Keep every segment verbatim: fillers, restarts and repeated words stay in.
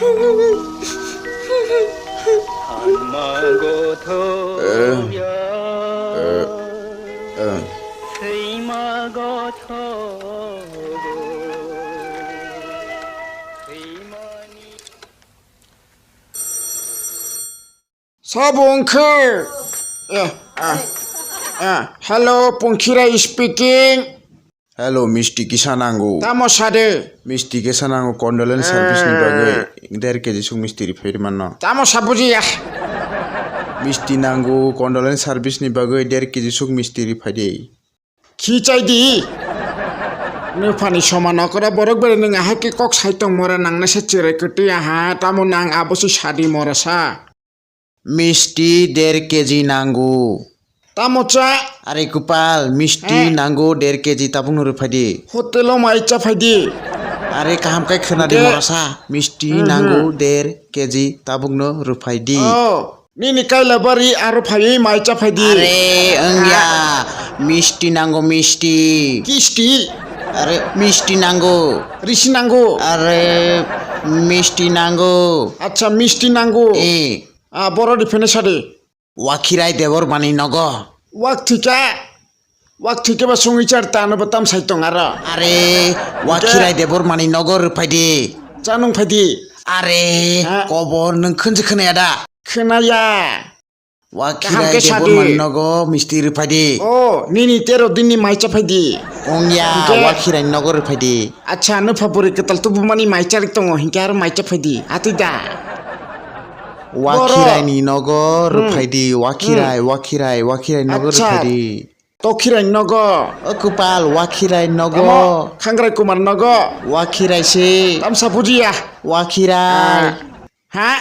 Sabo wngkhe? Eh, ah, ah. Hello, Pungkhirai speaking. Hello, misti kisa nango. Tamo sade? Misti kisa nango condolence service ni bagwi der keji suk misti ri phai manno. Tamo sa bujiya? Misti nango condolence service ni bagwi der keji suk misti ri phai di. Khichai di. Nuphani soman okora borok bere nwng ahai khe kok sai tong mora nangna se cherai kwtwi aha, tamo nang abo se sadi mora sa. Misti der keji nango. Tamo cha? Are kwpal, misti nango der keji tabukno rwphai di. Hotel o mai cha phai di. Are kaham kai khwna di mora sa. Misti nango der keji tabukno rwphai di. Oh. Nini kaila bari aro phaiwi mai cha phai di. Are, wngya, misti nango, misti. Kisti? Are, misti nango. Risi nango. Are, misti nango. Acha, misti nango. Eh. Ah, boro di phene sadi. Wakhirai Debor mani nogo. Wak thika. Wak thike ba songwi char ta no ba tam sai tong aro. Are, Wakhirai Debor mani nogo rwphai di. Chanung phai di. Are, kobor nwng khwnji khwnaya da? Khwnaya. Kaham Wakhirai khe Debor sadi. Mani nogo misti rwphai di. Oh, nini tero din ni mai cha phai di. Ongya, Hingke? Wakhirai nogo rwphai di. Acha, nupha bwrwi kwtal tubumani mai charik tongo, hinkhe aro mai cha phai di. Atwi da. Wakhirai ni nogo rwphai di, wakhirai, wakhirai, wakhirai nogo rwphai di. Tokhirai nogo. O kwpal, wakhirai nogo. Tamo, Khangrai Kumar nogo. Wakhirai se. Tamsa bujiya. Wakhirai. Ah. Ha?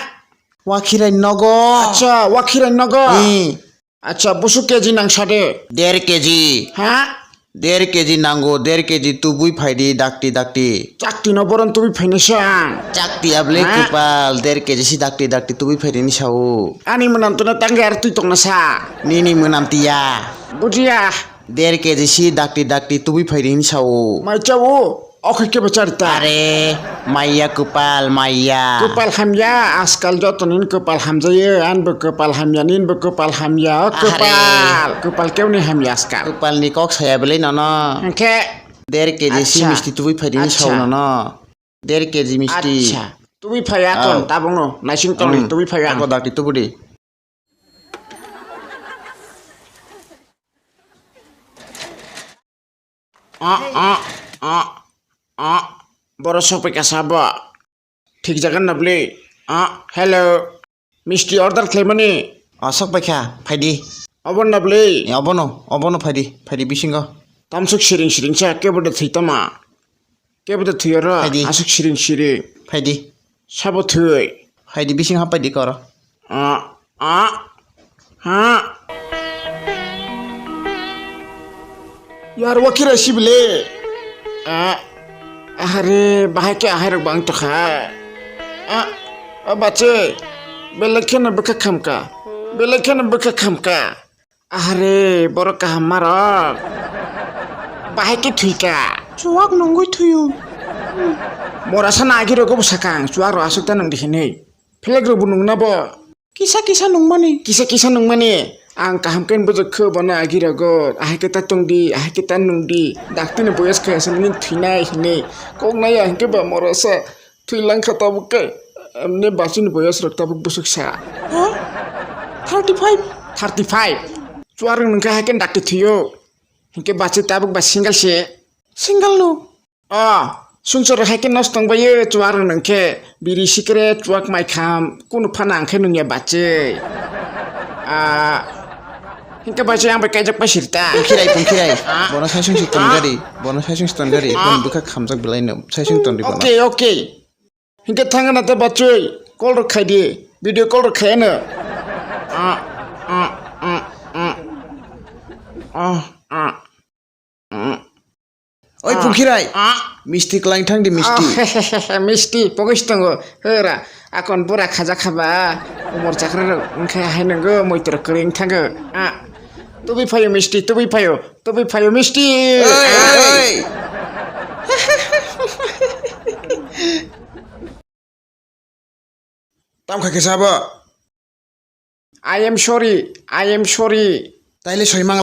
Wakhirai nogo. Acha, wakhirai nogo. Eh. Acha, busu keji nang sade. Der keji. Ha? Der keji nango, der keji tubui phai di, dakti, dakti. Chakti no boron tubui phainai sa ang. Chakti able kwpal, der keji si dakti, dakti tubui phai di ni sao. Ani mwnam tuna tangge ar twi tongna sa. Nini mwnam tiya. Bujiya. Der keji si dakti dakti tubui phai ring sao. Mai chao, okhai kebo charita. Are, maiya kwpal, maiya. Kwpal hamya, askal joto nin kwpal hamjaye, anbo kwpal hamya, ninbo kwpal hamya, o kwpal, kwpal kebo ni hamya askal. Kwpal ni kok saya belai nono. Hingke. Der keji si misti tubui phai ring sao nono. Der keji misti. Acha. Tubui phai akon, tabung no, naising tong ni, tubui phai akon. Ako dakti tubu di. Ah, ah, ah, ah. Boro sokpai kasa bo. Thik jagan na bwle. Ah, hello. Misti order khlaimani. Ah, sokpai kha, phaidi. Obo na bwle. Eh, obono, obono phaidi, phaidi bisingo. Tamsuk siring siring sa, kebo da thwi tama. Kebo da thwi oro, asuk siring siring. Phaidi. Sabo thwi. Phaidi bising hapai di koro. Ah, ah, ha. Yar wakira sibile. Ah, ahare, bahai ke ahai rok bang tokha. Ah, ah, bache. Belai kheno bwkha khamka. Belai kheno bwkha khamka. Ahare, borok kaham marok. Bahai khe thwika. Chuwak nungwi thwiyo. Mora sana agi rogo bwsakang, chuwak ro aswk ta nung di hinwi. Phelek rok bo nung na bo. Kisa kisa nungmani. Kisa kisa nungmani. Ang kaham khe bujak khe bono agi rogo. Ahai khe ta tong di, ahai khe ta nung di. Dakti ni boyas khe aswk nini thwinai hinwi. Kok nai ya hinkhe ba mora sa. Thwi langkha tabuk khe, emne bachini boyas rok tabuk bwswk sa. Ha? Thirty five? Thirty five. Chuarwng nungkha hai khe dakti thwio. Hinkhe bachi tabuk ba single se. Single no? Oh, sungsor hai khe nosto wngbaio chuarwng nungkhe biri sikre chuak mai kham kunu phana ang khe nungya bachi. Ah, Hinkhe bai se ang bai kaijak pai sirta. Pungkhirai, pungkhirai. Ah. Bono saisung si ton gari. Bono saisung si ton gari. Ah. Bono bwkha khamjak belai no. Saisung ton di bono. Okay, okay. Hinkhe thangna ta bachoi. Call rok khai di. Video call rok khai ano. Ah, ah, ah, ah. Ah, ah. Ah. Oi, ah, Pungkhirai. Ah. Misti klaing thang di, misti. Ah, misti, pogis tongo. Hera, akon bura khaja khaba. Umor chakra rok wngkha hai nongo, moitro kwrwi thango. Ah. Tubui phayo misti, tubui phayo. Tubui phayo misti. Oi, oi, ah, oi. Tamo kha kisa abo? I am sorry, I am sorry. Taile soi mang